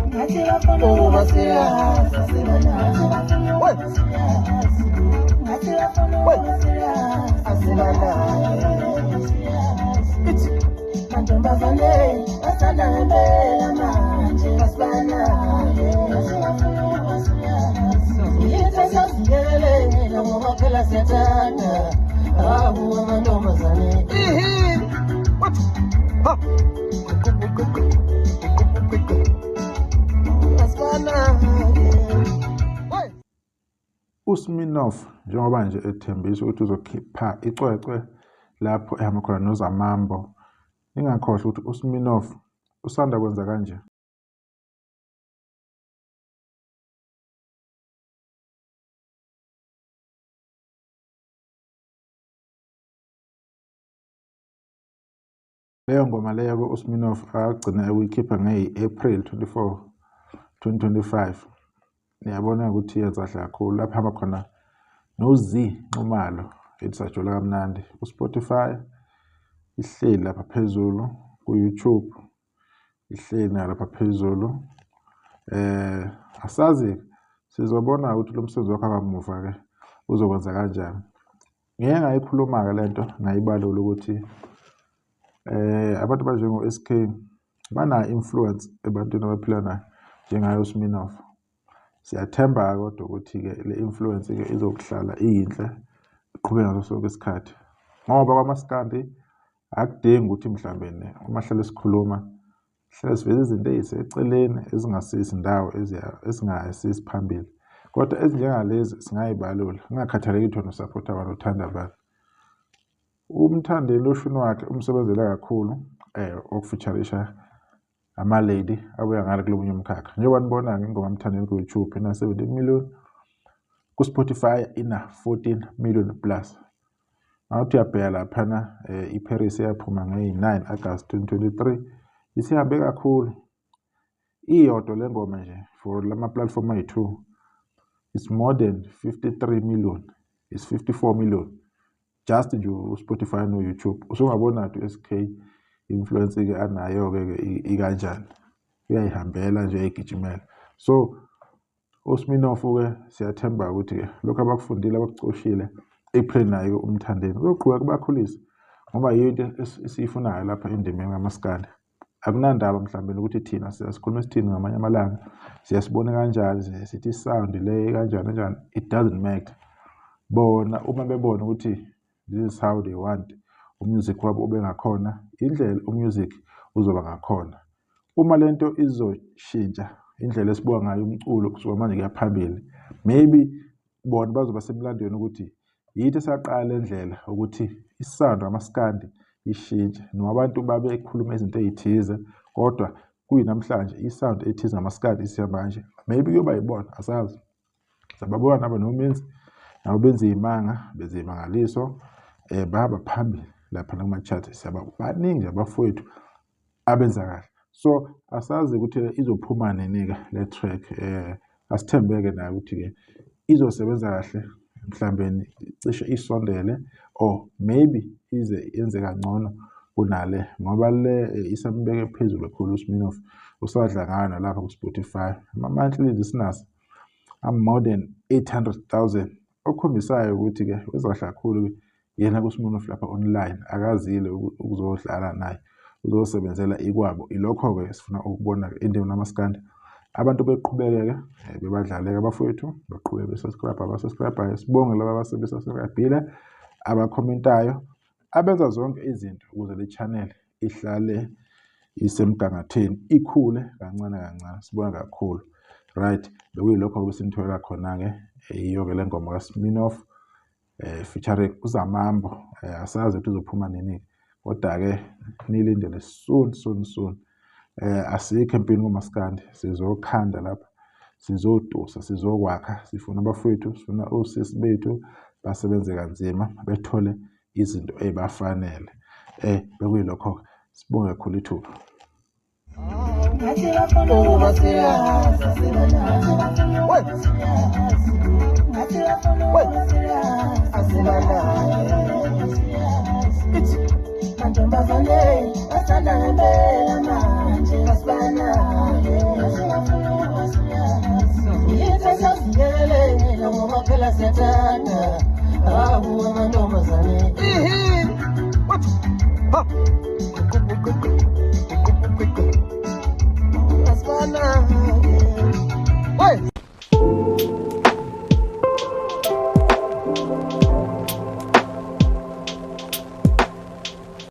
Ukuba serious asibanaye. We. We. Asibanaye. Ithi mantombazane bathanda ngempela manje asibanaye. Yithi saziyekelela ngoba phela siyathanda awu amantombazane. Ihi. What? Ha. USminoff njengoba nje ethembisa ukuthi uzokhipha icwecwe lapho ehamba khona noZamambo, ningakhohlwa ukuthi uSminoff usanda kwenza kanje. Leyo ngoma leyo-ke uSminoff agcina ekuyikhipha ngeyi-April 24, 2025. Niyabona ukuthi yenza kahle kakhulu lapho hamba khona noZee Nxumalo ethi Sajola Kamnandi kuSpotify ihleli lapha phezulu ku-YouTube ihleli nayo lapha phezulu eh asazi sizobona ukuthi lo msebenzi wakho akamuva ke uzokwenza kanjani. Ngike ngayikhuluma-ke le nto ngayibalula ukuthi abantu abanjengo-S_K banayo i-influence ebantwini abaphila nayo njengaye uSminoff. Siyathemba-ke kodwa ukuthi-ke le influence-ke izokuhlala iyinhle iqhubeke ngaso sonke isikhathi ngoba kwamaskandi akudingi ukuthi mhlawumbe uma hlale sikhuluma Sihlale siveza izinto ey'seceleni ezingasisi ndawo ezingayisisi phambili. Kodwa ezinjengalezi singayibalula, kungakhathaleki ukuthi wena usaphotha bani uthanda bani. UMthandeni ushuni wakhe umsebenzela kakhulu ukufeaturisha ama-lady abuya ngale kulomunye umkhakha. Njengoba nibona-ke ingoma kaMthandeni ku-YouTube ina-17 million, ku-Spotify ina-14 million plus. Ngawuthi uyabheka laphana iParis eyaphuma ngeyi-9 August 2023 isihambe kakhulu. Iyodwa le ngoma nje for lama platform ayi-2 it's more than 53 million, it's 54 million just nje uSpotify no-YouTube. Usungabona ukuthi u-S_K influence-ke anayo-ke ikanjani, uyayihambela nje uyayigijimela. So USminoff-ke siyathemba ukuthi-ke lokhu abakufundile abakucoshile ekuphileni naye-ke uMthandeni kuyoqhubeka kubakhulise ngoba yiyo into esiyifunayo lapha endimeni kamaskandi. Akunandaba mhlawumbe ukuthi thina siyasikhuluma sithini ngamanye amalanga, siyasibona kanjani, sithi i-sound le kanjani kanjani, it doesn't matter. Bona uma bebona ukuthi this is how they want umusic wabo ube ngakhona, indlela umusic uzoba ngakhona. Uma lento izoshintsha indlela esibuka ngayo umculo kusuka manje kuya phambili, maybe bona bazoba semlandweni ukuthi yithi esaqala le ndlela ukuthi isando kamaskandi ishintshe noma abantu babekhuluma izinto ey'thize kodwa kuyinamhlanje isound ethize ngamaskandi isihamba kanje, maybe kuyoba yibona asazi. Sababona nabo noMinzi nabo benza iy'manga benza iy'mangaliso bahamba phambili lapha kuma-chart siyaba baningi nje abafowethu abenza kahle. So asazi ukuthi izophuma nini-ke le track asithembeke nayo ukuthi-ke izosebenza kahle mhlawumbe cishe isondele or maybe ize yenze kangcono kunale ngoba le isambeke phezulu kakhulu uSminoff usadla ngayo nalapha ku-Spotify. Ama-monthly listeners I'm more than 800,000 okukhombisayo ukuthi-ke wenza kahle kakhulu-ke yena kuSminoff lapha online akazile ukuzodlala naye uzosebenzela ikwabo. Ilokho-ke esifuna ukubona-ke endimeni kamaskandi abantu beqhubeke-ke bebadlale-ke abafowethu baqhubeke be-subscribe aba-subscribe-ayo sibonge laba abasebe-subscribe-ile abakhomentayo abenza zonke izinto ukuze le channel ihlale isemgangathweni ikhule kancane kancane sibonga kakhulu. Right, bekuyilokho obesinitholela khona-ke yiyo-ke le ngoma kaSminoff featuring uZamambo. Asazi ukuthi uzophuma nini kodwa-ke nilindele soon soon soon. Asikho empini kumaskandi, sizokhanda lapha, sizotusa, sizokwakha, sifuna abafowethu, sifuna osisi bethu basebenze kanzima bethole izinto ey'bafanele. Bekuyilokho-ke, sibonge kakhulu ithuba. Ukuba serious We. We. Asibanaye. Ithi Mantombazane bathanda ngempela manje kasibanake. Yithe sasiyelela ngoba phela siyathanda. Awu amantombazane. Ihi. What? Ha.